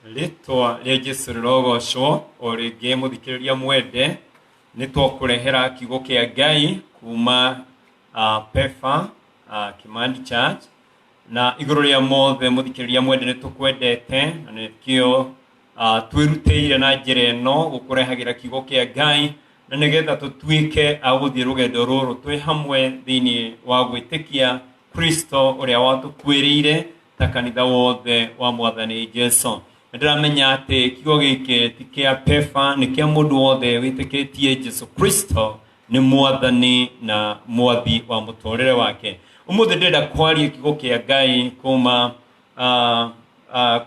Rĩtwa rĩa Jesu rĩrogocwo o rĩngĩ mũthikĩrĩria mwende nĩ twakũrehera kiugo kĩa Ngai kuma PEFA Kimandi Church na igũrũ rĩa mothe mũthikĩrĩria mwende nĩ tũkwendete na nĩkĩo twĩrutĩire na njĩra ĩno gũkũrehagĩra kiugo kĩa Ngai na nĩgetha tũtuĩke a gũthiĩ rũgendo rũrũ twĩ hamwe thĩinĩ wa gwĩtĩkia Kristo ũrĩa watũkuĩrĩire ta kanitha wothe wa mwathani Jesu. Nĩ ndĩramenya atĩ kiugo gĩkĩ ti kĩa PEFA, nĩ kĩa mũndũ wothe wĩtĩkĩtie Jesu Kristo nĩ mwathani na mwathi wa mũtũrĩre wake. Ũmũthĩ ndĩrenda kwaria kiugo kĩa Ngai kuma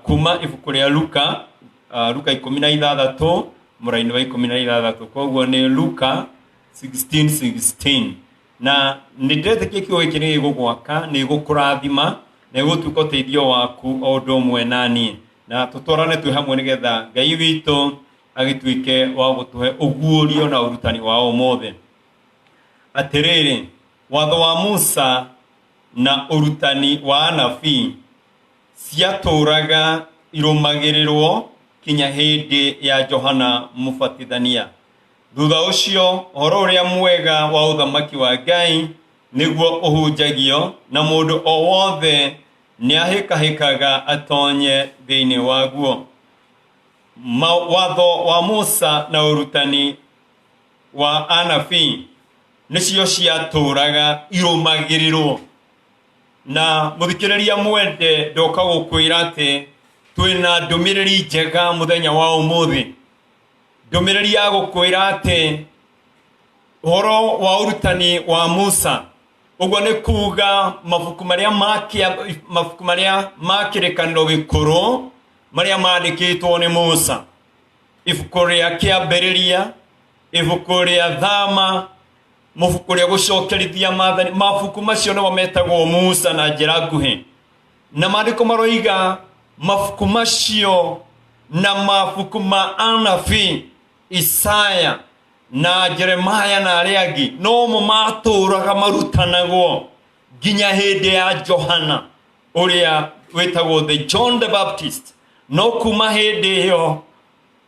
kuma ibuku rĩa Luka, Luka 16 mũraini wa 16, koguo nĩ Luka 16:16. Na nĩ ndĩretĩkia kiugo gĩkĩ nĩ gĩgũgwaka, nĩ gĩgũkũrathima, na gĩgũtuĩka ũteithio waku o ũndũ ũmwe na niĩ, na tũtwarane twĩ hamwe nĩgetha Ngai witũ agĩtuĩke wa gũtũhe ũguũrio na ũrutani wa ũmũthĩ. Atĩrĩrĩ, watho wa Musa na ũrutani wa anabii ciatũũraga irũmagĩrĩrwo kinya hĩndĩ ya Johana Mũbatithania. Thutha ũcio, ũhoro ũrĩa mwega wa ũthamaki wa Ngai nĩguo ũhunjagio, na mũndũ o wothe nĩahĩkahĩkaga atonye thĩinĩ waguo. Watho wa Musa na ũrutani wa anabii nĩcio ciatũũraga irũmagĩrĩrwo. Na mũthikĩrĩria mwende, ndoka gũkwĩra atĩ twĩna ndũmĩrĩri njega mũthenya wa ũmũthĩ. Ndũmĩrĩri ya gũkwĩra atĩ ũhoro wa ũrutani wa Musa, ũguo nĩ kuga mabuku marĩa ma mabuku marĩa ma kĩrĩkanĩro gĩkũrũ marĩa mandĩkĩtwo nĩ Musa, ibuku rĩa kĩambĩrĩria, ibuku rĩa Thama, mũbuku rĩa gũcokerithia maathani, mabuku macio nĩmo metagwo Musa na njĩra nguhĩ. Na maandĩko maroiga mabuku macio na mabuku ma anabii Isaya na Jeremaya na arĩa angĩ nomo matũũraga marutanagwo nginya hĩndĩ ya Johana ũrĩa wĩtagwo the John the Baptist. No kuma hĩndĩ ĩyo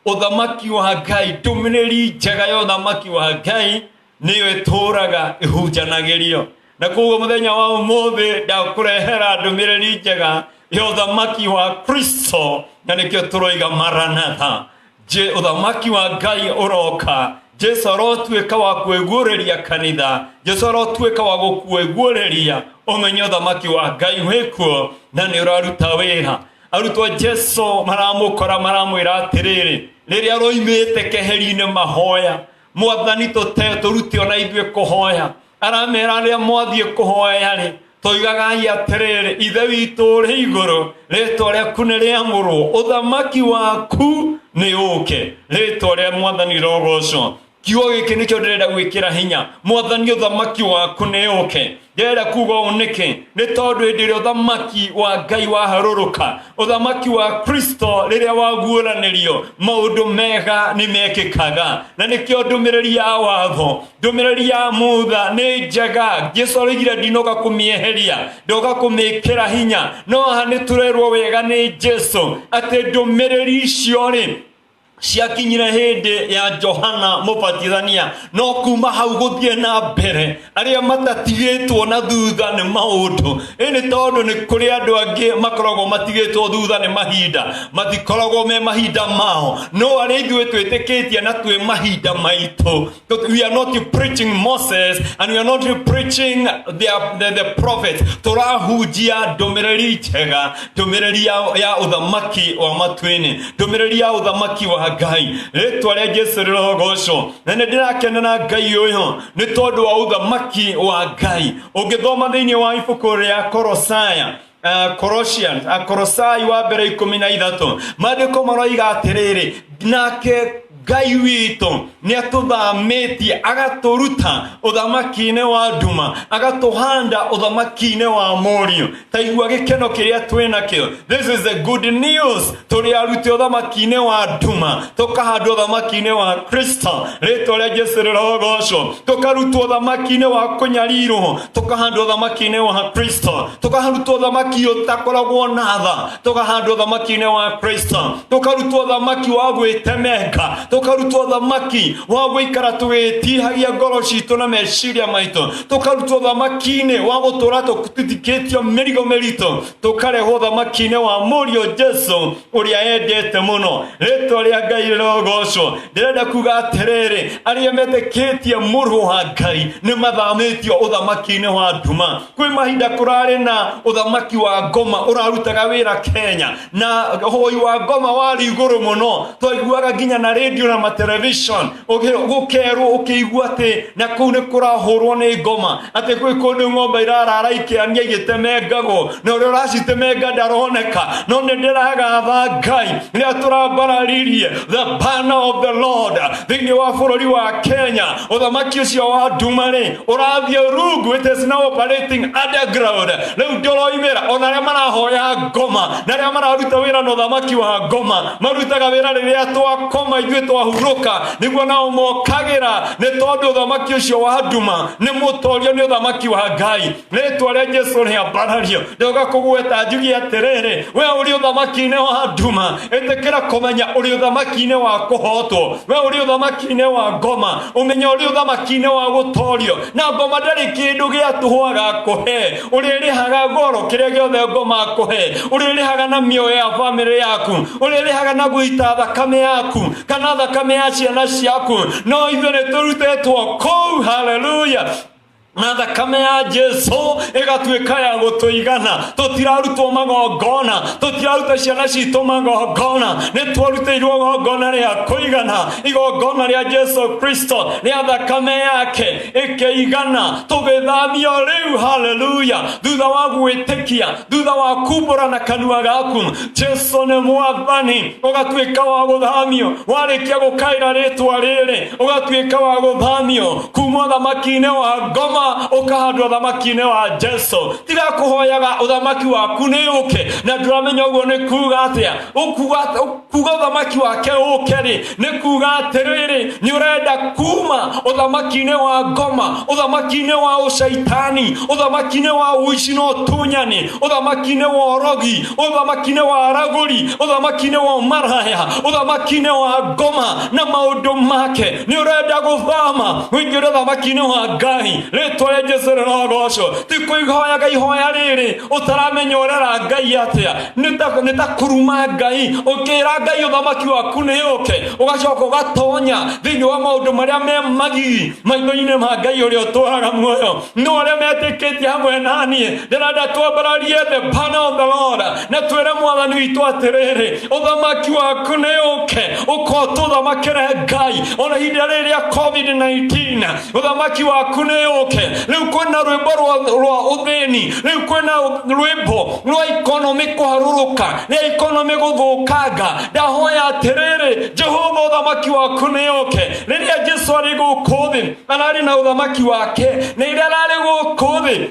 ũthamaki wa Ngai, ndũmĩrĩri njega ya ũthamaki wa Ngai nĩyo ĩtũũraga ĩhunjanagĩrio. Na koguo mũthenya wa ũmũthĩ ndakũrehera ndũmĩrĩri njega ya ũthamaki wa Kristo, na nĩkĩo tũroiga Maranatha. Je, ũthamaki wa Ngai ũroka. Jesu arotuĩka wa kwĩguũrĩria kanitha, Jesu arotuĩka wa gũkwĩguũrĩria ũmenye ũthamaki wa Ngai wĩkuo na nĩ ũraruta wĩra. Arutwo Jesu maramũkora maramwĩra atĩrĩrĩ, rĩrĩa aroimĩte keheri-inĩ mahoya, Mwathani tũte tũrute ona ithuĩ kũhoya. Aramera arĩa mwathiĩ kũhoya rĩ, toigagai atĩrĩrĩ, Ithe witũ ũrĩ igũrũ, rĩtwa rĩaku nĩ rĩamũrwo, ũthamaki waku nĩ ũke, rĩtwa rĩa Mwathani rĩrogocwo. Kiugo gĩkĩ nĩkĩo ndĩrenda gwĩkĩra hinya, Mwathani ũthamaki waku nĩ ũke. Ndĩrenda kuga ũũ nĩkĩ? Nĩ tondũ hĩndĩ ĩrĩa ũthamaki wa Ngai waharũrũka, ũthamaki wa Kristo rĩrĩa waguũranĩrio, maũndũ mega nĩ mekĩkaga. Na nĩkĩo ndũmĩrĩri ya watho, ndũmĩrĩri ya Mutha nĩ njega. Jesu aroigire ndinoka kũmĩeheria, ndoka kũmĩkĩra hinya. No haha nĩ tũrerwo wega nĩ Jesu atĩ ndũmĩrĩri icio rĩ ciakinyire hĩndĩ ya Johana Mũbatithania, no kuma hau gũthiĩ na mbere arĩa matatigĩtwo na thutha nĩ maũndũ. Ĩ nĩ tondũ nĩ kũrĩ andũ angĩ makoragwo matigĩtwo thutha nĩ mahinda, matikoragwo me mahinda mao, no arĩa ithuĩ twĩtĩkĩtie na twĩ mahinda maitũ. We are not preaching Moses and we are not preaching the prophets. Tũrahunjia ndũmĩrĩri njega, ndũmĩrĩri ya ũthamaki wa matu-inĩ, ndũmĩrĩri ya ũthamaki wa Ngai. Rĩtwa rĩa Jesu rĩrogocwo. Na nĩ ndĩrakenera Ngai ũyũ nĩ tondũ wa ũthamaki wa Ngai. Ũngĩthoma thĩinĩ wa ibuku rĩa Korosaya, Colossians, Akolosai wa mbere 13, maandĩko maroiga atĩrĩrĩ, nake Ngai witũ nĩ atũthamĩtie agatũruta ũthamaki-inĩ wa nduma, agatũhanda ũthamaki-inĩ wa Mũriũ. Ta igua gĩkeno kĩrĩa twĩ nakĩo. This is the good news. Tũrĩ arute ũthamaki-inĩ wa nduma, tũkahandwo ũthamaki-inĩ wa Kristo. Rĩtwa rĩa Jesu rĩrogocwo. Tũkarutwo ũthamaki-inĩ wa kũnyarirwo, tũkahandwo ũthamaki-inĩ wa Kristo. Tũkarutwo ũthamaki ũtakoragwo na tha, tũkahandwo ũthamaki-inĩ wa Kristo. Tũkarutwo ũthamaki wa gwĩtemenga, tũkarutwo ũthamaki wa gũikara tũgĩtihagia ngoro citũ na meciria maitũ, tũkarutwo ũthamaki-inĩ wa gũtũra tũtitikĩtio mĩrigo mĩritũ, tũkarehwo ũthamaki-inĩ wa Mũriũ Jesu ũrĩa endete mũno. Rĩtwa rĩa Ngai rĩrogocwo. Ndĩrenda kuga atĩrĩrĩ, arĩa metĩkĩtie Mũrũ wa Ngai nĩ mathamĩtio ũthamaki-inĩ wa nduma. Kwĩ mahinda kũrarĩ na ũthamaki wa ngoma ũrarutaga wĩra Kenya, na hoi wa ngoma warĩ igũrũ mũno, twaiguaga nginya na radio na matelevision gũkerwo, ũkĩigua atĩ na kũu nĩ kũrahũrwo nĩ ngoma, atĩ kwĩ kũndũ ng'ombe irarara ikĩania igĩtemengagwo, na ũrĩa ũracitemenga ndaroneka. No nĩ ndĩragatha Ngai rĩrĩa tũrambararirie the banner of the Lord thĩinĩ wa bũrũri wa Kenya. Ũthamaki ũcio wa nduma rĩ ũrathiĩ rungu, it is now operating underground. Rĩu ndũroimĩra. Ona arĩa marahoya ngoma na arĩa mararuta wĩra na ũthamaki wa ngoma marutaga wĩra rĩrĩa twakoma ithuĩ twahurũka, nĩguo nao mokagĩra, nĩ tondũ ũthamaki ũcio wa nduma nĩ mũtorio nĩ ũthamaki wa Ngai. Rĩtwa rĩa Jesu rĩambarario. Ndoga kũgweta njuge atĩrĩrĩ, we ũrĩ ũthamaki-inĩ wa nduma, ĩtĩkĩra kũmenya ũrĩ ũthamaki-inĩ wa kũhotwo. We ũrĩ ũthamaki-inĩ wa ngoma, ũmenye ũrĩ ũthamaki-inĩ wa gũtorio. Na ngoma ndarĩ kĩndũ gĩa tũhũ agakũhe, ũrĩrĩhaga goro kĩrĩa gĩothe ngoma akũhe. Ũrĩrĩhaga na mĩoyo ya bamĩrĩ yaku, ũrĩrĩhaga na gũita thakame yaku kana thakame ya ciana ciaku. No ithuĩ nĩ tũrutĩtwo kũu, haleluya, na thakame ya Jesu ĩgatuĩka ya gũtũigana. Tũtirarutwo magongona, tũtiraruta ciana citũ magongona, nĩ twarutĩirwo igongona rĩa kũigana, igongona rĩa Jesu Kristo rĩa thakame yake ĩkĩigana, tũgĩthamio rĩu, haleluya, thutha wa gwĩtĩkia, thutha wa kumbũra na kanua gaku Jesu nĩ Mwathani, ũgatuĩka wa gũthamio. Warĩkia gũkaĩra rĩtwa rĩrĩ, ũgatuĩka wa gũthamio kuma ũthamaki-inĩ wa ngoma ũkahandwo ũthamaki-inĩ wa Jesu. Tiga kũhoyaga ũthamaki waku nĩ ũke na ndũramenya ũguo nĩ kuga atĩa. Kuga ũthamaki wake ũke rĩ, nĩ kuga atĩrĩrĩ, nĩ ũrenda kuma ũthamaki-inĩ wa ngoma, ũthamaki-inĩ wa ũcaitani, ũthamaki-inĩ wa ũici na ũtunyani, ũthamaki-inĩ wa ũrogi, ũthamaki-inĩ wa aragũri, ũthamaki-inĩ wa ũmaraya, ũthamaki-inĩ wa ngoma na maũndũ make. Nĩ ũrenda gũthama ũingĩre ũthamaki-inĩ wa Ngai. Rĩtwa rĩa Jesu rĩrogocwo. Ti kũihoyaga ihoya rĩrĩ ũtaramenya ũrera Ngai atĩa. Nĩ ta kũruma Ngai ũkĩra Ngai ũthamaki waku nĩ ũke, ũgacoka ũgatonya thĩinĩ wa maũndũ marĩa me magigi maitho-inĩ ma Ngai ũrĩa ũtũũraga muoyo. No arĩa metĩkĩtie hamwe na niĩ, ndĩrenda twambararie the banner of the Lord na twĩre Mwathani witũ atĩrĩrĩ, ũthamaki waku nĩ ũke, ũka ũtũthamakĩre Ngai ona ihinda rĩrĩ rĩa COVID-19. Ũthamaki waku nĩ ũke. Rĩu kwĩna rwĩmbo rwa ũthĩni, rĩu kwĩna rwĩmbo rwa ikonomi kũharũrũka, rĩa ikonomi gũthũkanga. Ndahoya atĩrĩrĩ, Jehova, ũthamaki waku nĩ ũke. Rĩrĩa Jesu arĩ gũkũ thĩ, ararĩ na ũthamaki wake, na rĩrĩa ararĩ gũkũ thĩ,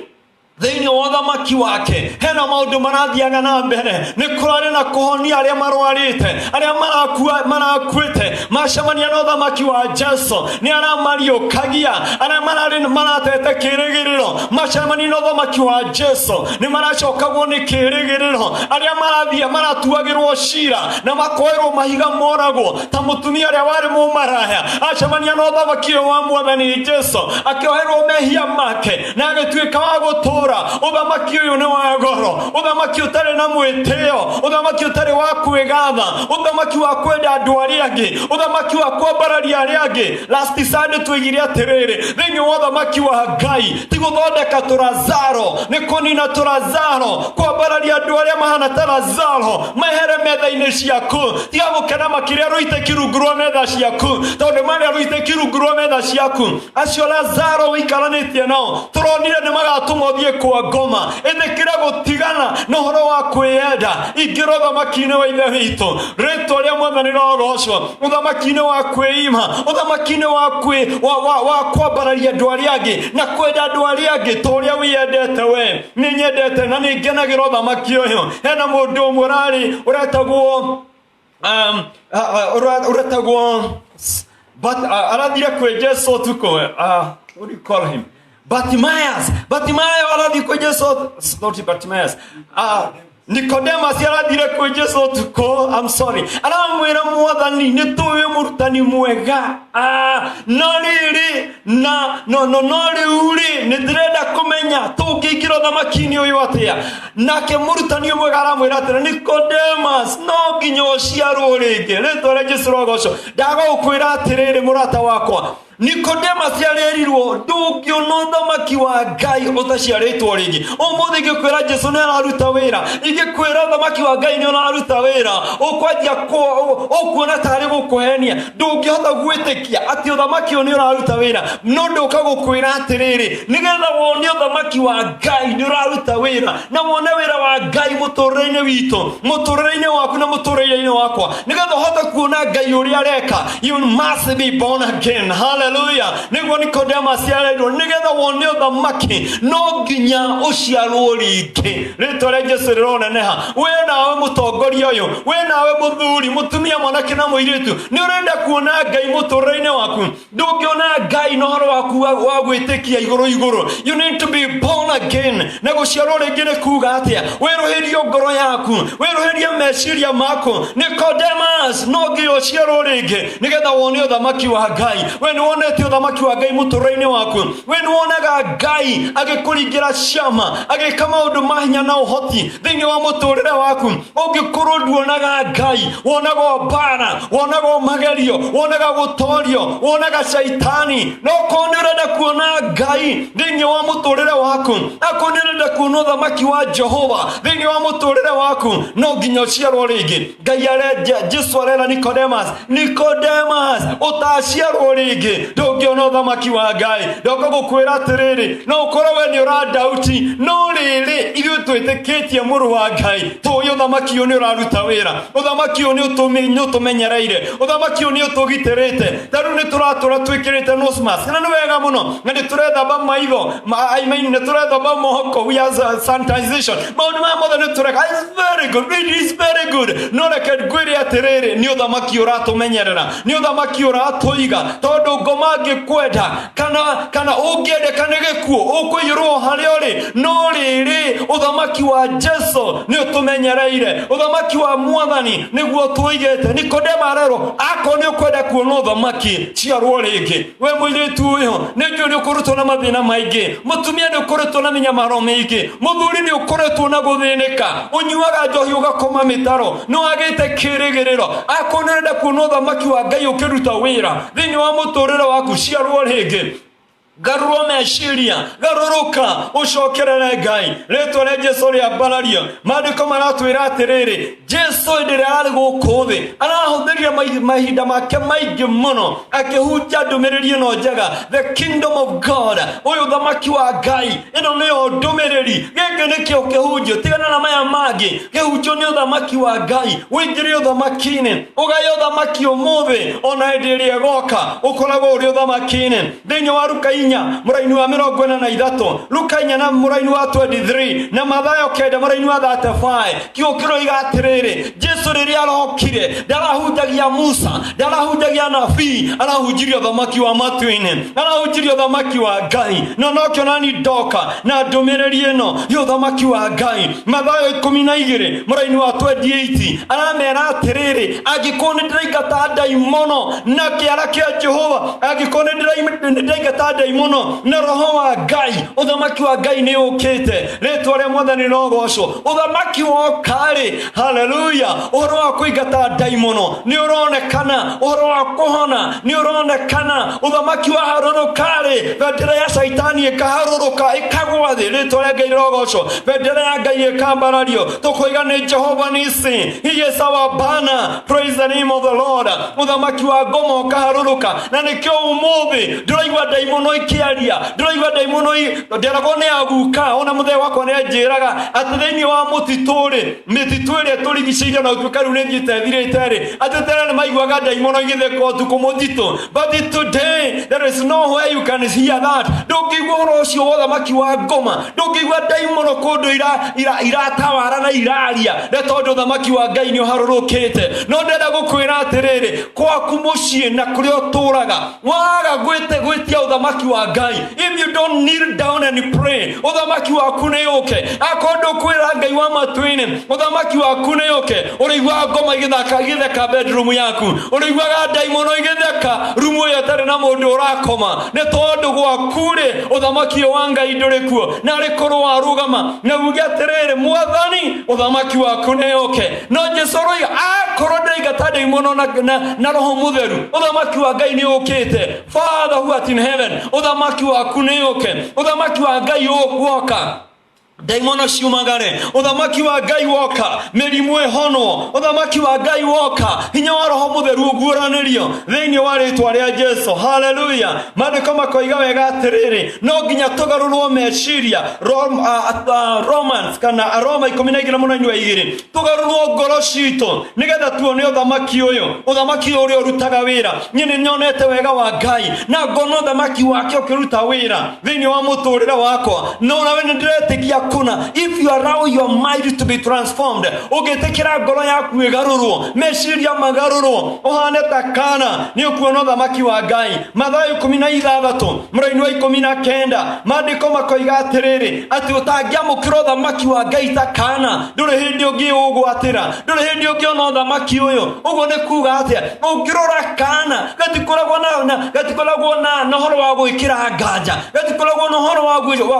thĩinĩ wa ũthamaki wake hena maũndũ marathiaga na mbere. Nĩ kũrarĩ na kũhonia arĩa marwarĩte, arĩa marakuĩte macemania na ũthamaki wa Jesu nĩ aramariũkagia. Arĩa mararĩ maratete kĩrĩgĩrĩro macemania na ũthamaki wa Jesu nĩ maracokagwo nĩ kĩrĩgĩrĩro. Arĩa marathiĩ maratuagĩrwo cira na makoerwo mahiga moragwo, ta mũtumia ũrĩa warĩ mũmaraya acemania na ũthamaki ũyũ wa Mwathani Jesu, akĩoherwo mehia make na agĩtuĩka wa gũtũũra. Ũthamaki ũyũ nĩ wa goro, ũthamaki ũtarĩ na mwĩtĩo, ũthamaki ũtarĩ wa kwĩgatha, ũthamaki wa kwenda andũ arĩa angĩ, ũthamaki wa kwambararia arĩa angĩ. Last Sunday tuigire atĩrĩrĩ, thĩinĩ wa ũthamaki wa Ngai ti gũthondeka tũrazaro, nĩ kũnina tũrazaro, kwambararia andũ arĩa mahana ta Lazaro mehere metha-inĩ ciaku. Tiga gũkena makĩria rũitĩki rungu rwa metha ciaku, tondũ marĩa rũitĩki rungu rwa metha ciaku, acio Lazaro ũikaranĩtie nao tũronire nĩ magatũma ũthiĩ kwa ngoma, ĩtĩkĩra gũtigana na ũhoro wa kwĩyenda. Ingĩra ũthamaki-inĩ wa Ithe witũ. Rĩtwa rĩa Mwathani rĩrogocwo. Ũthamaki-inĩ wa kwĩima, ũthamaki-inĩ wa kwĩ wa, wa, wa kwambararia andũ arĩa angĩ na kwenda andũ arĩa angĩ ta ũrĩa wĩyendete we. Nĩ nyendete na nĩ ngenagĩra ũthamaki ũyũ. Hena mũndũ ũmwe ũrarĩ ũretagwo ũretagwo but arathire kwĩ Jesu ũtukũ. What do you call him? Bartimaeus. Bartimaeus arathiĩ kwĩ Jesu, not Bartimaeus. Nicodemus arathire kwĩ Jesu ũtukũ, I'm sorry. Aramwĩra Mwathani, nĩ tũĩ mũrutani mwega. No rĩrĩ, na no no no rĩu rĩ, nĩ ndĩrenda kũmenya tũngĩingĩra ũthamaki-inĩ ũyũ atĩa. Nake mũrutani ũyũ mwega aramwĩra atĩrĩ, Nicodemus, no nginya ũciarwo rĩngĩ. Rĩtwa rĩa Jesu rĩrogocwo. Ndagũkwĩra atĩrĩrĩ mũrata wakwa, Nicodemus arerirwo ndũngĩona ũthamaki wa Ngai ũtaciarĩtwo rĩngĩ. Ũmũthĩ ingĩkwĩra Jesu nĩ araruta wĩra, ingĩkwĩra ũthamaki wa Ngai nĩ ũraruta wĩra, ũkwanjia ũkuona tarĩ gũkũhenia. Ndũngĩhota gwĩtĩkia atĩ ũthamaki ũyũ nĩ ũraruta wĩra, no ndoka gũkwĩra atĩrĩrĩ, nĩgetha wone ũthamaki wa Ngai nĩ ũraruta wĩra, na wone wĩra wa Ngai mũtũrĩre-inĩ witũ, mũtũrĩre-inĩ waku na mũtũrĩre-inĩ wakwa, nĩgetha ũhote kuona Ngai ũrĩa areka. You must be born again. Hallelujah. Nĩguo Nicodemus arerirwo nĩgetha wone ũthamaki no nginya ũciarwo rĩngĩ. Rĩtwa rĩa Jesu rĩroneneha. We nawe mũtongoria ũyũ, we nawe mũthuri, mũtumia, mwanake na mũirĩtu, nĩ ũrenda kuona Ngai mũtũrĩre-inĩ waku. Ndũngĩona Ngai na ũhoro waku wa gwĩtĩkia igũrũ igũrũ. You need to be born again. Na gũciarwo rĩngĩ nĩ kuga atĩa? Wĩrũhĩrie ngoro yaku, wĩrũhĩrie meciria maku. Nicodemus, no nginya ũciarwo rĩngĩ nĩgetha wone ũthamaki wa Ngai. We nĩ wonete ũthamaki wa Ngai mũtũrĩre-inĩ waku. We nĩ wonaga Ngai agĩkũringĩra ciama, agĩka maũndũ ma hinya na ũhoti thĩinĩ wa mũtũrĩre waku. Ũngĩkorwo nduonaga Ngai, wonaga o mbara, wonaga o magerio, wonaga gũtorio, wonaga caitani. No korwo nĩ ũrenda kuona Ngai thĩinĩ wa mũtũrĩre waku, akorwo nĩ ũrenda kuona ũthamaki wa Jehova thĩinĩ wa mũtũrĩre waku, no nginya ũciarwo rĩngĩ. Ngai arenja, Jesu arera Nicodemus, Nicodemus, ũtaciarwo rĩngĩ ndũngĩona ũthamaki wa Ngai. Ndoka gũkwĩra atĩrĩrĩ, no ũkorwo we nĩ ũrandauti, no rĩrĩ ithuĩ twĩtĩkĩtie mũrũ wa Ngai, tũĩ ũthamaki ũyũ nĩ ũraruta wĩra, ũthamaki ũyũ nĩ ũtũmenyereire, ũthamaki ũyũ nĩ ũtũgitĩrĩte. Ta rĩu nĩ tũratũra twĩkĩrĩte nose mask, na nĩ wega mũno, na nĩ tũrethamba maitho, I mean, nĩ tũrethamba moko, we are sanitization, maũndũ maya mothe nĩ tũreka. It's very good, it is very good. No reke ngwĩre atĩrĩrĩ, nĩ ũthamaki ũratũmenyerera, nĩ ũthamaki ũratũiga, tondũ ngoma angĩkwenda kana ũngĩendeka nĩ gĩkuũ, ũkũiyũrwo harĩa ũrĩ. No rĩrĩ, ũthamaki wa Jesu nĩ ũtũmenyereire, ũthamaki wa Mwathani nĩguo tũigĩte. Nikodemo arerwo, akorwo nĩ ũkwenda kuona ũthamaki, ciarwo rĩngĩ. We mũirĩtu ũyũ, nĩ njũĩ nĩ ũkoretwo na mathĩna maingĩ, mũtumia nĩ ũkoretwo na mĩnyamaro mĩingĩ, mũthuri nĩ ũkoretwo na gũthĩnĩka, ũnyuaga njohi ũgakoma mĩtaro, nĩ wagĩte kĩrĩgĩrĩro. Akorwo nĩ ũrenda kuona ũthamaki wa Ngai ũkĩruta wĩra thĩinĩ wa mũtũrĩre waku, ciarwo rĩngĩ, garũrwo meciria, garũrũka, ũcokerere Ngai. Rĩtwa rĩa Jesu rĩambarario. Maandĩko maratwĩra atĩrĩrĩ, Jesu hĩndĩ ĩrĩa ararĩ gũkũ thĩ arahũthĩrire mahinda make maingĩ mũno akĩhunjia ndũmĩrĩri ĩno njega, the kingdom of God, ũyũ ũthamaki wa Ngai. Ĩno nĩyo ndũmĩrĩri, gĩkĩ nĩkĩo kĩhunjio. Tigana na maya mangĩ, kĩhunjio nĩ ũthamaki wa Ngai. Ũingĩre ũthamaki-inĩ, ũgaye ũthamaki ũmũthĩ, ona hĩndĩ ĩrĩa ĩgoka ũkoragwo ũrĩ ũthamaki-inĩ. Thĩinĩ wa Luka 4 mũraini wa 43, Luka 4 na mũraini wa 23, na Mathayo 9 mũraini wa 35, kiugo kĩroiga atĩrĩrĩ, Jesu rĩrĩa arokire ndarahunjagia Musa, ndarahunjagia anabii, arahunjirie ũthamaki wa matu-inĩ, arahunjirie ũthamaki wa Ngai. Na nokĩo nani ndoka na ndũmĩrĩri ĩno ya ũthamaki wa Ngai. Mathayo 12 mũraini wa 28 aramera atĩrĩrĩ, angĩkorwo nĩ ndĩraingata ndaimono na kĩara kĩa Jehova, angĩkorwo nĩ ndĩraingata ndaimono na roho wa Ngai, ũthamaki wa Ngai nĩ ũkĩte. Rĩtwa rĩa Mwathani rĩrogocwo. Ũthamaki woka-rĩ, haleluya, ũhoro Ũhoro wa kũingata ndaimono nĩ ũronekana, ũhoro wa kũhona nĩ ũronekana. Ũthamaki waharũrũka-rĩ, bendera ya Caitani ĩkaharũrũka ĩkagwa thĩ. Rĩtwa rĩa Ngai rĩrogocwo. Bendera ya Ngai ĩkambarario. Tũkoiga nĩ Jehova Nisi, he is our banner. Praise the name of the Lord. Ũthamaki wa ngoma ũkaharũrũka, na nĩkĩo ũmũthĩ ndĩraigua ndaimono ikĩaria, ndĩraigua ndaimono nderagwo nĩ aguka, ona mũthee wakwa nĩ anjĩraga atĩ thĩinĩ wa mũtitũ rĩ, mĩtitũ ĩrĩa ĩtũrigicĩirie na ũtuĩka rĩu nĩ thiĩte ĩthirĩte rĩ, atĩ tene nĩ maiguaga ndaimono igĩtheka ũtukũ mũtitũ. But today there is nowhere you can hear that. Ndũngĩigua ũhoro ũcio wa ũthamaki wa ngoma, ndũngĩigua ndaimono kũndũ iratawara na iraria, nĩ tondũ ũthamaki wa Ngai nĩ ũharũrũkĩte. No ndĩrenda gũkwĩra atĩrĩrĩ, kwaku mũciĩ na kũrĩa ũtũraga, waga gwĩtia ũthamaki wa Ngai, if you don't kneel down and pray, ũthamaki waku nĩ ũke. Akorwo ndũkwĩra Ngai wa matu-inĩ ũthamaki waku nĩ ũke, ũrĩiguaga ngoma igĩthaka igĩtheka bedroom yaku, ũrĩiguaga ndaimono igĩtheka rumu ĩyo ĩtarĩ na mũndũ ũrakoma, nĩ tondũ gwaku rĩ ũthamaki ũyũ wa Ngai ndũrĩ kuo. Na arĩ korwo warũgama na uge atĩrĩrĩ, Mwathani ũthamaki waku nĩ ũke. No Jesu aroiga akorwo ndaingata ndaimono na Roho Mũtheru, ũthamaki wa Ngai nĩ ũkĩte. Father who art in heaven, ũthamaki waku nĩ ũke. Ũthamaki wa Ngai woka, ndaimono ciumagare. Ũthamaki wa Ngai woka, mĩrimũ ĩhonwo. Ũthamaki wa Ngai woka, hinya wa Roho Mũtheru ũguũranĩrio thĩinĩ wa rĩtwa rĩa Jesu. Haleluya. Maandĩko makoiga wega atĩrĩrĩ, no nginya tũgarũrwo meciria. Romans kana Aroma 12:2, tũgarũrwo ngoro citũ nĩgetha tuone ũthamaki ũyũ, ũthamaki ũyũ ũrĩa ũrutaga wĩra. Niĩ nĩ nyonete wega wa Ngai na ngona ũthamaki wake ũkĩruta wĩra thĩinĩ wa mũtũrĩre wakwa, no nawe nĩ ndĩretĩkia kũna. If you allow your mind to be transformed, ũngĩtĩkĩra ngoro yaku ĩgarũrwo, meciria magarũrwo, ũhane ta kana, nĩ ũkuona ũthamaki wa Ngai. Mathayo 16:19, maandĩko makoiga atĩrĩrĩ, atĩ ũtangĩamũkĩra ũthamaki wa Ngai ta kana, ndũrĩ hĩndĩ ũngĩũgwatĩra, ndũrĩ hĩndĩ ũngĩona ũthamaki ũyũ. Ũguo nĩ kuga atĩa? Ũngĩrora kana gatikoragwo na ũhoro wa gwĩkĩra nganja, gatikoragwo na ũhoro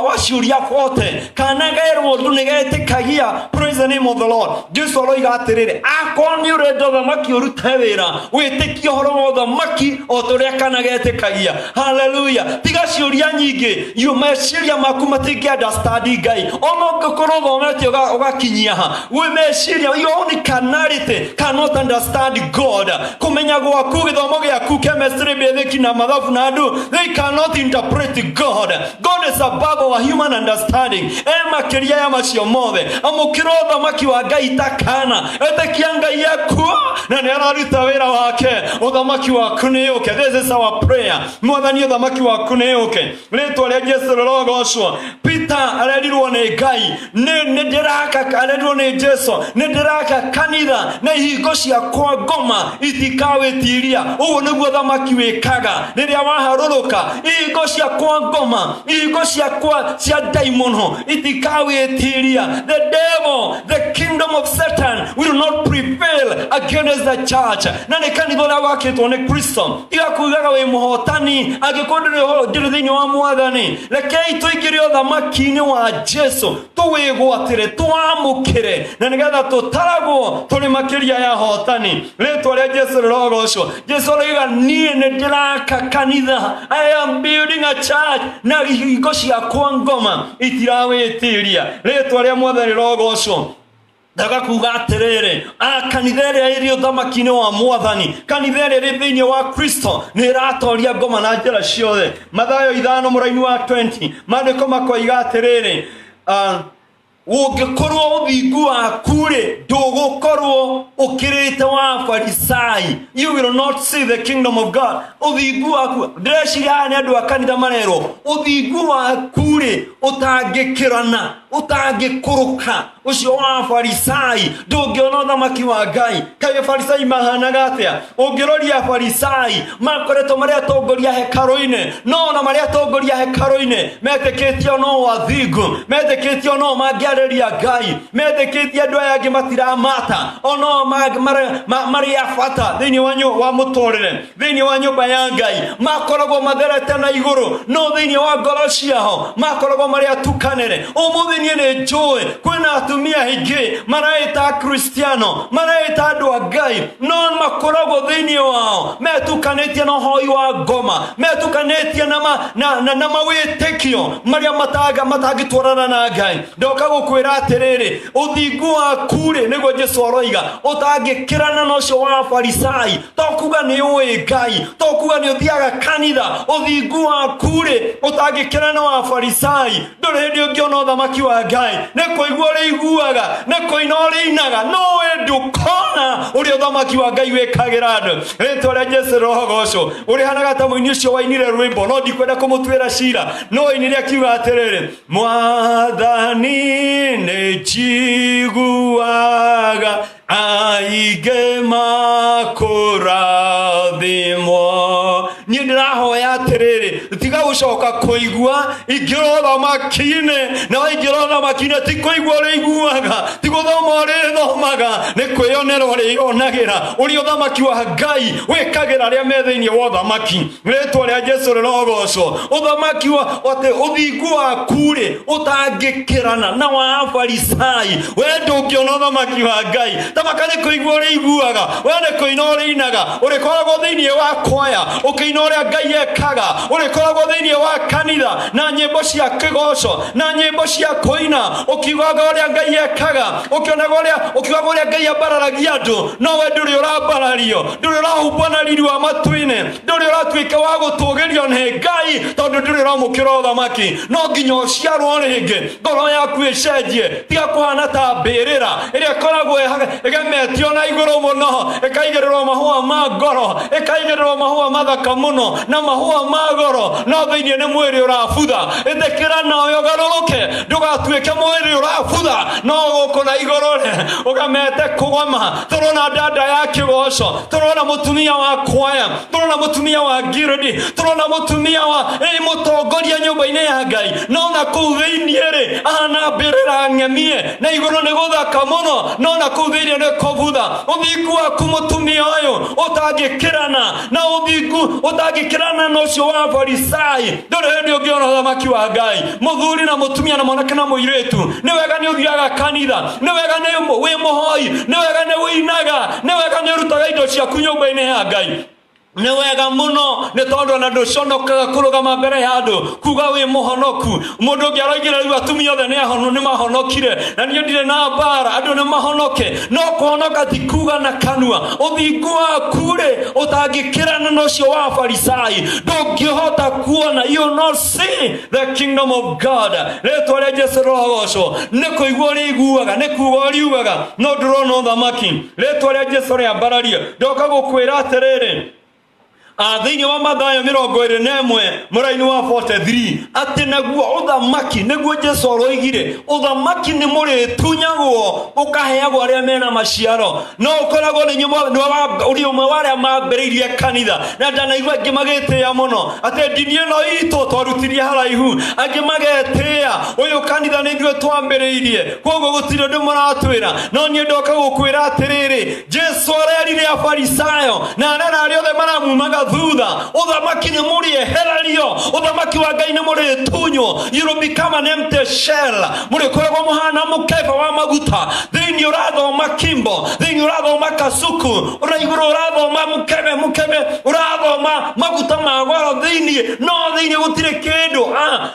wa ciũria bote. Kana gerwo ũndũ nĩ getĩkagia. Praise the name of the Lord. Jesu aroiga atĩrĩrĩ, akorwo nĩ ũrenda ũthamaki ũrute wĩra, wĩtĩkie ũhoro wa ũthamaki o ta ũrĩa kana getĩkagia. Haleluya. Tiga ciũria nyingĩ, you meciria maku matingĩ understand Ngai. Ona ũngĩkorwo ũthomete ũgakinyia ha, wĩ meciria, your own carnality cannot understand God. Kũmenya gwaku, gĩthomo gĩaku, chemistry, basic na mathabu na andũ, they cannot interpret God. God is above our human understanding. E makĩria ya macio mothe. Amũkĩra ũthamaki wa Ngai ta kana, ĩtĩkia Ngai akuo na nĩ araruta wĩra wake. Ũthamaki waku nĩ ũke. This is our prayer. Mwathani, ũthamaki waku nĩ ũke. Rĩtwa rĩa Jesu rĩrogocwo. Peter arerirwo nĩ Ngai, nĩ ndĩraka, arerirwo nĩ Jesu, nĩ ndĩraka kanitha na ihingo ciakwa ngoma itikawĩtiria. Ũguo nĩguo ũthamaki wĩkaga rĩrĩa waharũrũka. Ihingo ciakwa ngoma, ihingo ciakwa cia ndaimono itikawĩtiria. The devil, the kingdom of Satan will not prevail against the church. Na nĩ kanitha ũrĩa wakĩtwo nĩ Kristo. Tiga kugaga wĩ mũhotani angĩkorwo ndũrĩ thĩinĩ wa Mwathani. Rekei tũingĩre ũthamaki-inĩ wa Jesu, tũwĩgwatĩre, tũwamũkĩre, na nĩgetha tũtaragwo tũrĩ makĩria ya hotani. Rĩtwa rĩa Jesu rĩrogocwo. Jesu aroiga niĩ nĩ ndĩraka kanitha, I am building a church, na ihingo ciakwa ngoma itirawĩtiria. Rĩtwa rĩa Mwathani rĩrogocwo. Ndaga kuga atĩrĩrĩ, kanitha ĩrĩa ĩrĩ ũthamaki-inĩ wa Mwathani, kanitha ĩrĩa ĩrĩ thĩinĩ wa Kristo nĩ ĩratoria ngoma na njĩra ciothe. Mathayo 5:20, maandĩko makoiga atĩrĩrĩ, ũngĩkorwo ũthingu waku-rĩ, ndũgũkorwo ũkĩrĩte wa Farisai. You will not see the kingdom of God. Ũthingu waku, ndĩreciria aya nĩ andũ a kanitha marerwo, ũthingu waku-rĩ, ũtangĩkĩrana, ũtangĩkũrũka ũcio wa Farisai, ndũngĩona ũthamaki wa Ngai. Kaĩ Farisai mahanaga atĩa? Ũngĩroria Farisai, makoretwo marĩ atongoria hekarũ-inĩ, no ona marĩ atongoria hekarũ-inĩ metĩkĩtio no athingu, metĩkĩtio no mangĩarĩria Ngai, metĩkĩtie andũ aya angĩ matiramata, ono marĩ a bata thĩinĩ wa mũtũrĩre, thĩinĩ wa nyũmba ya Ngai makoragwo matherete na igũrũ, no thĩinĩ wa ngoro ciao makoragwo marĩ atukanĩre. Ũmũthĩ Ũmũthĩ niĩ nĩ njũĩ kwĩna atumia aingĩ mareĩta Akristiano, mareĩta andũ a Ngai, no makoragwo thĩinĩ wao metukanĩtie na ũhoi wa ngoma, metukanĩtie na, ma, na, na, na mawĩtĩkio marĩa matangĩtwarana na Ngai. Ndoka gũkwĩra atĩrĩrĩ, ũthingu waku-rĩ, nĩguo Jesu aroiga, ũtangĩkĩrana na ũcio wa Afarisai, to kuga nĩ ũĩ Ngai, to kuga nĩ ũthiaga kanitha, ũthingu waku-rĩ ũtangĩkĩrana wa Afarisai, ndũrĩ hĩndĩ ũngĩona ũthamaki wa Ngai. Nĩ kũigua ũrĩiguaga, nĩ kũina ũrĩinaga, no we ndũkona ũrĩa ũthamaki wa Ngai wĩkagĩra andũ. Rĩtwa rĩa Jesu rĩrogocwo. Ũrĩhanaga ta mũini ũcio wainire rwĩmbo, no ndikwenda kũmũtuĩra cira, no wainire akiuga atĩrĩrĩ, Mwathani nĩ njiguaga aingĩ makũrathimwo. Niĩ ndĩrahoya atĩrĩrĩ, tiga gũcoka kũigua ingĩra ũthamaki-inĩ, na waingĩra ũthamaki-inĩ ti kũigua ũrĩiguaga, ti gũthoma ũrĩthomaga, nĩ kwĩyonera ũrĩyonagĩra ũrĩa ũthamaki wa Ngai wĩkagĩra arĩa me thĩinĩ wa ũthamaki. Rĩtwa rĩa Jesu rĩrogocwo. Ũthamaki wa atĩ ũthingu waku-rĩ ũtangĩkĩrana na wa Afarisai, we ndũngĩona ũthamaki wa Ngai. Tamaka nĩ kũigua ũrĩiguaga, we nĩ kũina ũrĩinaga, ũrĩkoragwo thĩinĩ wa kwaya ũkĩina ũrĩa Ngai ekaga, ũrĩkoragwo thĩinĩ wa kanitha na nyĩmbo cia kĩgoco na nyĩmbo cia kũina, ũkiugaga ũrĩa Ngai ekaga, ũkĩonaga ũrĩa, ũkiugaga ũrĩa Ngai ambararagia andũ, no we ndũrĩ ũrambarario, ndũrĩ ũrahumbwo na riri wa matu-inĩ, ndũrĩ ũratuĩka wa gũtũgĩrio nĩ Ngai, tondũ ndũrĩ ũramũkĩra ũthamaki. No nginya ũciarwo rĩngĩ, ngoro yaku ĩcenjie, tiga kũhana ta mbĩrĩra ĩrĩa ĩkoragwo ĩgemetio na igũrũ mũno, ĩkaigĩrĩrwo mahũa ma ngoro, ĩkaigĩrĩrwo mahũa mathaka mũno na mahũa ma goro, no thĩinĩ nĩ mwĩrĩ ũrabutha. Ĩtĩkĩra nawe ũgarũrũke, ndũgatuĩke mwĩrĩ ũrabutha no gũkũ na igũrũ rĩ ũgamete kũgoma. Tũrona dada ya kĩgoco, tũrona mũtumia wa kwaya, tũrona mũtumia wa ngiridi, tũrona mũtumia wa mũtongoria nyũmba-inĩ ya Ngai, no na kũu thĩinĩ rĩ ahana mbĩrĩra ng'emie, na igũrũ nĩ gũthaka mũno, no na kũu thĩinĩ nĩ kũbutha. Ũthingu waku mũtumia ũyũ ũtangĩkĩrana na ũthingu ũtangĩkĩrana na ũcio wa Farisai, ndũrĩ hĩndĩ ũngĩona ũthamaki wa Ngai. Mũthuri na mũtumia na mwanake na mũirĩtu, nĩ wega nĩ ũthiaga kanitha, nĩ wega nĩ wĩ mũhoi, nĩ wega nĩ ũinaga, nĩ wega nĩ ũrutaga indo ciaku nyũmba-inĩ ya Ngai, nĩ wega mũno, nĩ tondũ ona ndũconokaga kũrũgama mbere ya andũ kuga wĩ mũhonoku. Mũndũ ũngĩ aroigire rĩu atumia othe nĩ mahonokire, na niĩ ndirĩ na mbara, andũ nĩ mahonoke. No kũhonoka ti kuga na kanua. Ũthingu waku rĩ ũtangĩkĩrana na ũcio wa Farisai, ndũngĩhota kuona, you will not see the kingdom of God. Rĩtwa rĩa Jesu rĩrogocwo. Nĩ kũigua ũrĩiguaga, nĩ kuga ũriugaga, no ndũrona ũthamaki. Rĩtwa rĩa Jesu rĩambarario. Ndoka gũkwĩra atĩrĩrĩ, thĩinĩ wa Mathayo 21 mũraini wa 43, atĩ naguo ũthamaki, nĩguo Jesu aroigire, ũthamaki nĩ mũrĩtunyagwo ũkaheagwo arĩa mena maciaro. No ũkoragwo nĩ ũrĩ ũmwe wa arĩa mambĩrĩirie kanitha, na ndanaigua angĩ magĩtĩĩa mũno atĩ ndini ĩno itũ twarutirie haraihu, angĩ magetĩĩa ũyũ kanitha nĩ ithuĩ twambĩrĩirie, koguo gũtirĩ ũndũ mũratwĩra. No niĩ ndoka gũkwĩra atĩrĩrĩ, Jesu arerire Afarisayo na arera arĩa othe maramumaga thutha, ũthamaki nĩ mũrĩehererio, ũthamaki wa Ngai nĩ mũrĩtunywo, you will become an empty shell. Mũrĩkoragwo mũhana mũkebe wa maguta, thĩinĩ ũrathoma kimbo, thĩinĩ ũrathoma kasuku, ũra igũrũ ũrathoma mũkebe, mũkebe ũrathoma maguta ma goro thĩinĩ, no thĩinĩ gũtirĩ kĩndũ.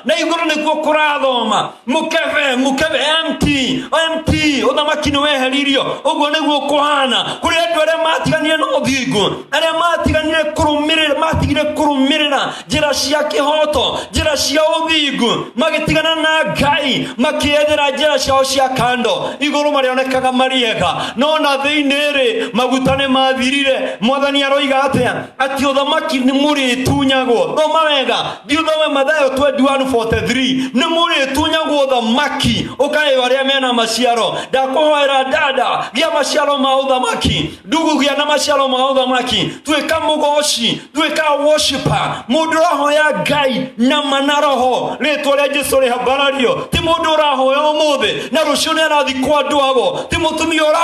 Na igũrũ nĩkuo kũrathoma mukebe, mukebe empty, empty. Ũthamaki nĩ weheririo. Ũguo nĩguo kũhana kũrĩ andũ arĩa matiganire na ũthingu, arĩa matiganire kũrũmĩrĩra, matigire kũrũmĩrĩra njĩra cia kĩhoto, njĩra cia ũthingu, magĩtigana na Ngai, makĩethera njĩra ciao cia kando. Igũrũ marĩonekaga marĩ ega, no na thĩinĩ rĩ maguta nĩ mathirire. Mwathani aroiga atĩa? Atĩ ũthamaki nĩ mũrĩtunyagwo. Thoma wega, thiĩ ũthome Mathayo 21:43. Nĩ mũrĩtunyagwo ũthamaki ũkaheo arĩa mena maciaro. Ndakũhoera dada, gĩa maciaro ma ũthamaki. Ndugu, gĩa na maciaro ma ũthamaki. Tuĩka mũgoci, tuĩka a worshiper, mũndũ ũrahoya Ngai na ma na roho. Rĩtwa rĩa Jesu rĩhambarario. Ti mũndũ ũrahoya ũmũthĩ na rũciũ nĩ arathiĩ kwa andũ ago. Ti mũtumia ũra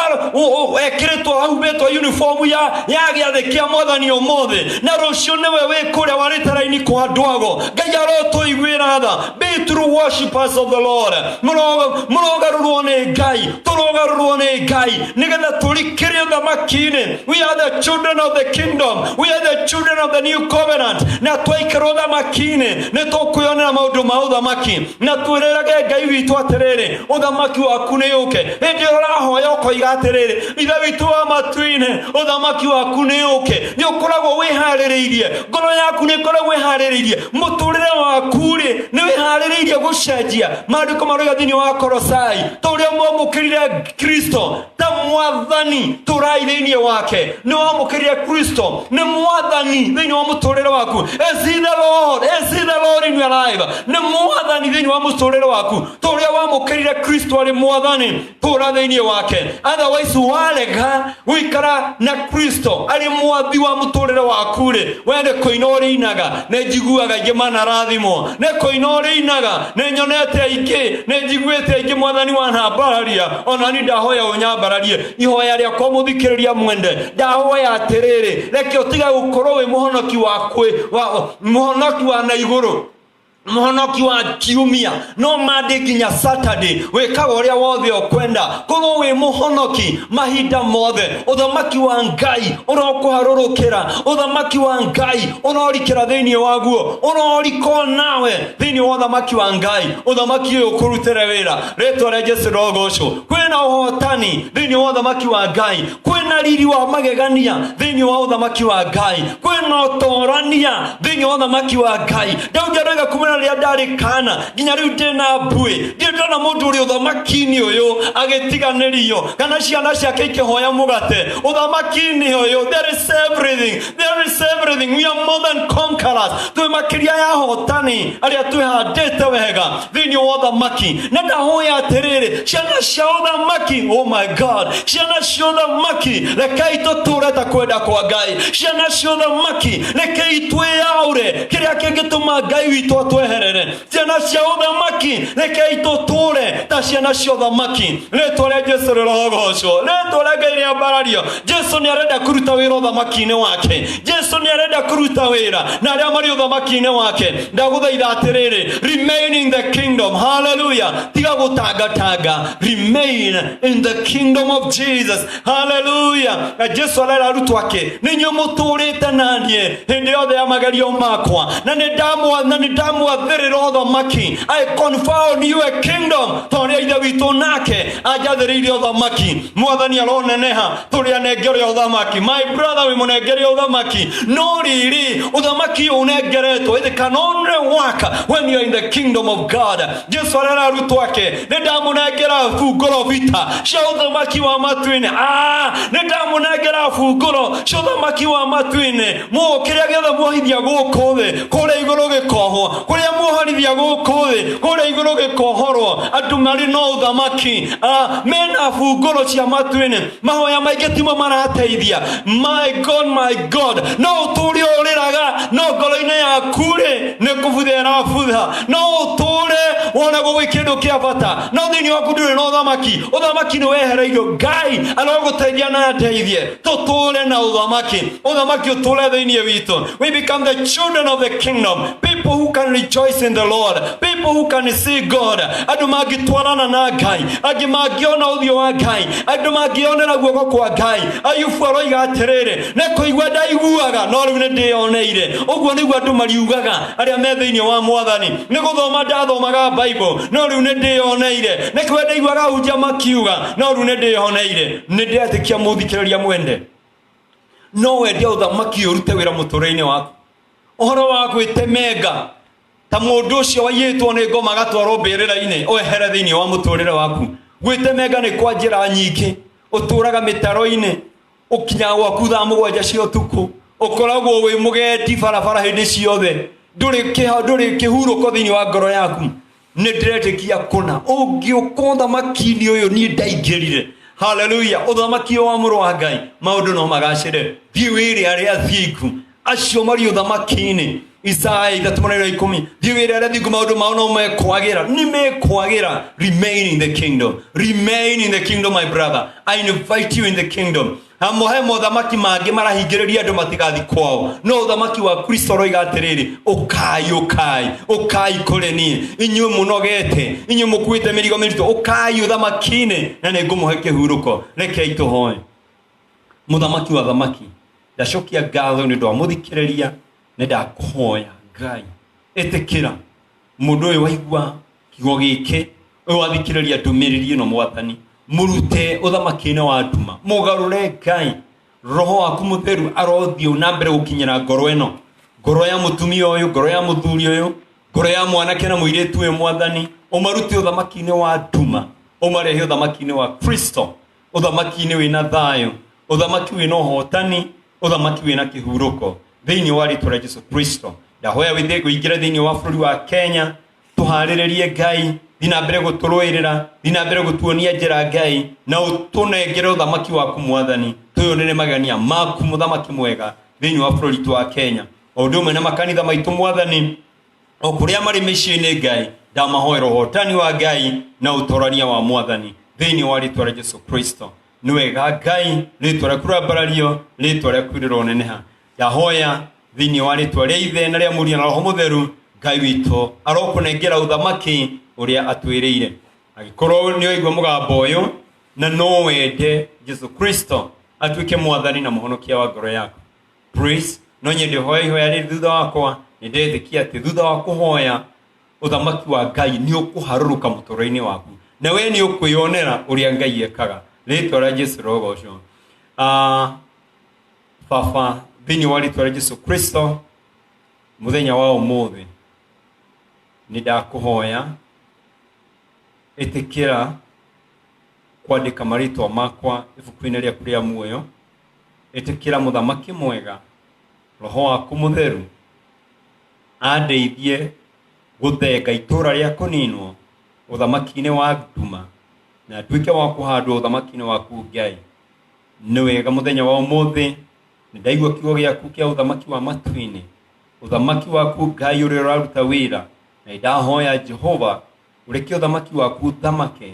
ekĩrĩtwo ahumbĩtwo uniform ya gĩathĩ kĩa Mwathani ũmũthĩ na rũciũ nĩwe wĩ kũrĩa warĩte raini kwa andũ ago. Ngai arotũiguĩra tha. Be true worshipers of the Lord. Mũrogarũrwo nĩ Ngai, tũrogarũrwo nĩ Ngai nĩgetha tũrikĩrie ũthamaki-inĩ. We are the children of the kingdom, we are the children of the new covenant. Na twaikara ũthamaki-inĩ nĩ tũkwĩonera maũndũ ma ũthamaki, na twĩrĩrage Ngai witũ atĩrĩrĩ, ũthamaki waku nĩ ũke. Hĩndĩ ĩrĩa ũrahoya ũkoiga atĩrĩrĩ, Ithe witũ wa matu-inĩ, ũthamaki waku nĩ ũke, nĩ ũkoragwo wĩharĩrĩirie, ngoro yaku nĩ ĩkoragwo ĩharĩrĩirie, mũtũrĩre waku rĩ nĩ wĩharĩrĩirie gũcenjia. Maandĩko maroiga thĩinĩ wa Kolosai, ta ũrĩa mwamũkĩrire Kristo ta mwathani, tũrai thĩinĩ wake. Nĩ wamũkĩrire Kristo nĩ mwathani thĩinĩ wa mũtũrĩre waku. Is he the Lord? Is he the Lord in your life? Nĩ mwathani thĩinĩ wa mũtũrĩre waku, ta ũrĩa wamũkĩrire Kristo arĩ mwathani, tũra thĩinĩ wake. Otherwise warega gũikara na Kristo arĩ mwathi wa mũtũrĩre waku rĩ, we nĩ kũina ũrĩinaga. Nĩ njiguaga aingĩ manarathimwo nĩ kũina ũrĩinaga, nĩ nyonete aingĩ, nĩ njiguĩte aingĩ. Mwathani wanambararia, ona ni ndahoya ũnyambararie. Ihoya rĩakwa, mũthikĩrĩria mwende, ndahoya atĩrĩrĩ, reke ũtige gũkorwo wĩ mũhonoki wa kwĩ wa mũhonoki wa na igũrũ, mũhonoki wa kiumia no Monday nginya Saturday wĩkaga ũrĩa wothe ũkwenda. Korwo wĩ mũhonoki mahinda mothe. Ũthamaki wa Ngai ũrokũharũrũkĩra, ũthamaki wa Ngai ũrorikĩra thĩinĩ waguo, ũrorikwo nawe thĩinĩ wa ũthamaki wa Ngai. Ũthamaki ũyũ ũkũrutĩre wĩra. Rĩtwa rĩa Jesu rogocwo. Kwĩna ũhotani thĩinĩ wa ũthamaki wa Ngai, kwĩna riri wa magegania thĩinĩ wa ũthamaki wa Ngai, kwĩna ũtorania thĩinĩ wa ũthamaki wa Ngai. Daudi aroiga, kumana rĩrĩa ndarĩ kana nginya rĩu ndĩ na mbuĩ, ndirĩ ndona mũndũ ũrĩ ũthamaki-inĩ ũyũ agĩtiganĩrio kana ciana ciake ikĩhoya mũgate. Ũthamaki-inĩ ũyũ there is everything, there is everything. We are more than conquerors. Twĩ makĩria ya hotani arĩa twĩhandĩte wega thĩinĩ wa ũthamaki. Na ndahoya atĩrĩrĩ, ciana cia ũthamaki, oh my God, ciana cia ũthamaki, rekei tũtũre ta kwenda kwa Ngai. Ciana cia ũthamaki, rekei twĩyaũre kĩrĩa kĩngĩtũma Ngai witũ atweherere. Ciana cia ũthamaki, rekei tũtũre ta ciana cia ũthamaki. Rĩtwa rĩa Jesu rĩrogocwo, rĩtwa rĩa Ngai rĩambarario. Jesu nĩ arenda kũruta wĩra ũthamaki-inĩ wake. Jesu nĩ arenda kũruta wĩra na arĩa marĩ ũthamaki-inĩ wake. Ndagũthaitha atĩrĩrĩ, remain in the kingdom. Hallelujah. Tiga gũtangatanga, remain in the kingdom of Jesus. Hallelujah. Na Jesu arera arutwo ake, nĩ inyuĩ mũtũrĩte na niĩ hĩndĩ yothe ya magerio makwa, na nĩ ndamwathĩrĩra ũthamaki. I confer on you a kingdom, ta ũrĩa Ithe witũ nake anjathĩrĩire ũthamaki. Mwathani aroneneha tũrĩ anengere ũthamaki. My brother, wĩ mũnengere ũthamaki, no rĩrĩ ũthamaki ũyũ ũnengeretwo, it can only work when you are in the kingdom of God. Jesu arera arutwo ake, nĩ ndamũnengera bungũro bita cia ũthamaki wa matu-inĩ. Nĩ ndamũnengera bungũro cia ũthamaki wa matu-inĩ. Mũũ kĩrĩa gĩothe muohithia gũkũ thĩ, kũrĩa igũrũ gĩkohwo, kũrĩa muohorithia gũkũ thĩ, kũrĩa igũrũ gĩkohorwo. Andũ marĩ no ũthamaki, mena bungũro cia matu-inĩ. Mahoya maingĩ timo marateithia. My God, my God, no ũtũre ũrĩraga, no ngoro-inĩ yaku rĩ nĩ kũbutha ĩrabutha. No ũtũre wonagwo gwĩ kĩndũ kĩa bata, no thĩinĩ waku ndũrĩ na ũthamaki. Ũthamaki nĩ wehereirio. Ngai arogũteithia na ndeithie tũtũre na ũthamaki, ũthamaki ũtũre thĩinĩ witũ. We become the children of the kingdom, people who can rejoice in the Lord, people who can see God. Andũ mangĩtwarana na Ngai, angĩ mangĩona ũthiũ wa Ngai, andũ mangĩonera guoko kwa Ngai. Ayubu aroiga atĩrĩrĩ, nĩ kũigua ndaiguaga, no rĩu nĩ ndĩyoneire. Ũguo nĩguo andũ mariugaga arĩa me thĩinĩ wa Mwathani. Nĩ gũthoma ndathomaga Bible, no rĩu nĩ ndĩyoneire. Nĩ kũigua ndaiguaga ahunjia makiuga, no rĩu nĩ ndĩyoneire. Nĩ ndĩretĩkia, mũthikĩrĩria mwende, no wende ũthamaki ũrute wĩra mũtũrĩre-inĩ waku. Ũhoro wa gwĩtemenga ta mũndũ ũcio waiyĩtwo nĩ ngoma agatwarwo mbĩrĩra-inĩ wehere thĩinĩ wa mũtũrĩre waku. Gwĩtemenga nĩ kwa njĩra nyingĩ. Ũtũraga mĩtaro-inĩ, ũkinyaga gwaku thaa 7 cia ũtukũ, ũkoragwo wĩ mũgendi barabara hĩndĩ ciothe, ndũrĩ kĩhurũko thĩinĩ wa ngoro yaku. Nĩ ndĩretĩkia kũna ũngĩũka ũthamaki-inĩ ũyũ niĩ ndaingĩrire, haleluya, ũthamaki ũyũ wa mũrũ wa Ngai, maũndũ no magacĩre. Thiĩ wĩre arĩa athingu. Acio marĩ ũthamaki-inĩ. Isaya 3:10, thiĩ wĩre arĩa thingu maũndũ mao no mekwagĩra, nĩ mekwagĩra. Remain in the kingdom, remain in the kingdom, my brother. I invite you in the kingdom. Hamwe he mothamaki mangĩ marahingĩrĩria andũ matigathi kwao, no ũthamaki wa Kristo ũroiga atĩrĩrĩ, ũkai, ũkai, ũkai kũrĩ niĩ, inyuĩ mũnogete, inyuĩ mũkuĩte mĩrigo mĩritũ, ũkai ũthamaki-inĩ na nĩ ngũmũhe kĩhurũko. Rekei tũhoe. Mũthamaki wa thamaki, ndacokia ngatho nĩ ũndũ wa mũthikĩrĩria. Nĩ ndakũhoya Ngai, ĩtĩkĩra mũndũ ũyũ waigua kiugo gĩkĩ, ũyũ wathikĩrĩria ndũmĩrĩri ĩno, Mwathani, mũrute ũthamaki-inĩ wa nduma, mũgarũre Ngai. Roho waku mũtheru arothiĩ na mbere gũkinyĩra ngoro ĩno, ngoro ya mũtumia ũyũ, ngoro ya mũthuri ũyũ, ngoro ya mwanake na mũirĩtu ũyũ. Mwathani, ũmarute ũthamaki-inĩ wa nduma, ũmarehe ũthamaki-inĩ wa Kristo, ũthamaki-inĩ wĩna thayũ, ũthamaki wĩna ũhotani, ũthamaki wĩna kĩhurũko, thĩinĩ wa rĩtwa rĩa Jesu Kristo. Ndahoya wĩingĩre thĩinĩ wa bũrũri wa Kenya, tũharĩrĩrie Ngai, thiĩ na mbere gũtũrũĩrĩra, thiĩ na mbere gũtuonia njĩra Ngai, na ũtũnengere ũthamaki waku Mwathani, twĩyonere magegania maku mũthamaki mwega thĩinĩ wa bũrũri witũ wa Kenya, o ũndũ ũmwe na makanitha maitũ Mwathani, o kũrĩa marĩ mĩciĩ-inĩ. Ngai, ndamahoera ũhotani wa Ngai na ũtorania wa Mwathani thĩinĩ wa rĩtwa rĩa Jesu Kristo. Nĩ wega Ngai, rĩtwa rĩaku rĩambarario, rĩtwa rĩaku rĩroneneha. Ndahoya thĩinĩ wa rĩtwa rĩa Ithe na rĩa Mũriũ na Roho Mũtheru. Ngai witũ arokũnengera ũthamaki ũrĩa atwĩrĩire. Angĩkorwo nĩ waigua mũgambo ũyũ na no wende Jesu Kristo atuĩke Mwathani na Mũhonokia wa ngoro yaku, please, no nyende ũhoe ihoya rĩrĩ thutha wakwa. Nĩ ndetĩkia atĩ thutha wa kũhoya, ũthamaki wa Ngai nĩ ũkũharũrũka mũtũrĩre-inĩ waku, na we nĩ ũkwĩyonera ũrĩa Ngai ekaga. Rĩtwa rĩa Jesu rogocwo. Baba, thĩinĩ wa rĩtwa rĩa Jesu Kristo, mũthenya wa ũmũthĩ nĩ ndakũhoya, ĩtĩkĩra kwandĩka marĩtwa makwa ibuku-inĩ rĩaku rĩa muoyo. Ĩtĩkĩra, mũthamaki mwega, Roho waku mũtheru andeithie gũthenga itũũra rĩa kũninwo ũthamaki-inĩ wa nduma na nduĩke wa kũhandwo ũthamaki-inĩ waku. Ngai, nĩ wega, mũthenya wa ũmũthĩ nĩ ndaigua kiugo gĩaku kĩa ũthamaki wa matu-inĩ, ũthamaki waku Ngai ũrĩa ũraruta wĩra, na ndahoya Jehova ũreke ũthamaki waku ũthamake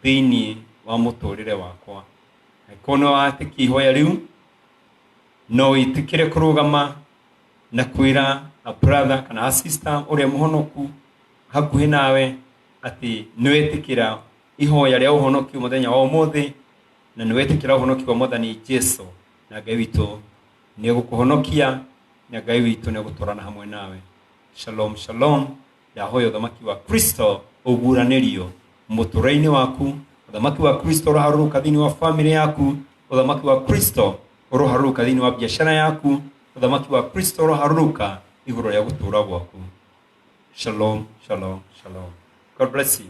thĩinĩ wa mũtũrĩre wakwa. Angĩkorwo nĩ watĩkia ihoya rĩu, no wĩtĩkĩre kũrũgama na kwĩra a brother kana a sister ũrĩa mũhonoku hakuhĩ nawe atĩ nĩ wetĩkĩra ihoya rĩa ũhonokio mũthenya wa ũmũthĩ, na nĩ wetĩkĩra ũhonokio wa Mwathani Jesu, na Ngai witũ nĩ egũkũhonokia, na Ngai witũ nĩ egũtwarana hamwe nawe. Shalom, shalom. Ndahoya ũthamaki wa Kristo ũguũranĩrio mũtũrĩre-inĩ waku, ũthamaki wa Kristo ũroharũrũka thĩinĩ wa famĩlĩ yaku, ũthamaki wa Kristo ũroharũrũka thĩinĩ wa biacara yaku, ũthamaki wa Kristo ũroharũrũka igũrũ rĩa gũtũũra gwaku. Shalom, shalom, shalom. God bless you.